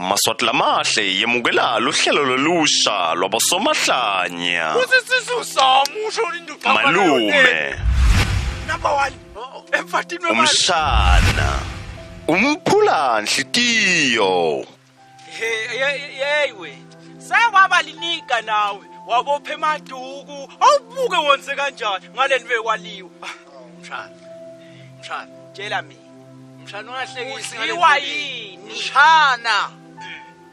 Maswati lamahle yemukela luhlelo lolusha lwabosomahlanya. Malume. Number 1. Emfatini wemali. Umshana. Umphula nhliziyo. Hey wena. Sewaba linika nawe. Wabophe emaduku. Awubuke wonse kanjani ngaleni bekwaliwa. Mshana. Mshana, tshela mina. Mshana ungahlekisi ngale. Yini? Mshana.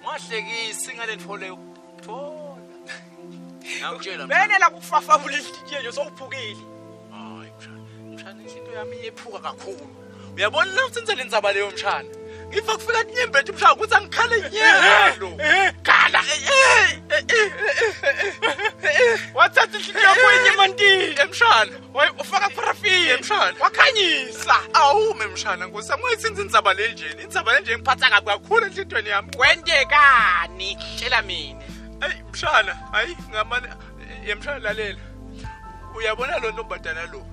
Ungahlekisi ngale ntfo thola. Ngakutshela. Bene la kufafabula inhliziyo nje sowuphukile. Hayi mshana. Mshana inhliziyo yami iyephuka kakhulu. Uyabona la utsenza lendzaba leyo mshana. Ngifa kufika tinyembeti mshana ukuthi angikhale nyalo. Khala. Wathatha inhliziyo yakho enyemantini mshana. Ufaka paraffin mshana. Wakhanyisa. Awume mshana nkosi yami ungayithinta indzaba le nje. Indzaba le nje ngiphatha kabi kakhulu enhlitweni yami. Kwentekani? Tshela mina. Ey mshana, hayi ngamane yemshana lalela. Uyabona lo ntombazana lo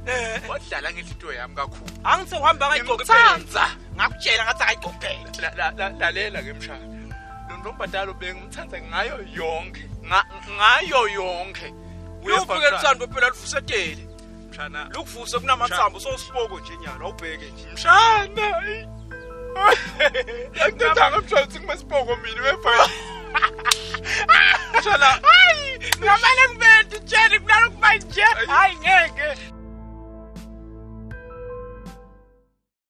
wadlala ngenhlitiyo yami kakhulu. Angithe uhamba ngayigqoke phela. Ngakutshela ngathi akayigqoke phela. Lalela ke mshana. Lo ntombazana lo bengimthanda ngayo yonke. Ngayo yonke. Uyofika uthando phela lufusetele. Mshana. Lukuvuse kunamathambo sosipoko nje nyalo awubheke nje. Mshana. Ngikuthanda mshana ukuthi ngimasipoko mina wefana. Mshana. Hayi, ngamane ngibethe tshela kunalokuba nje. Hayi ngeke.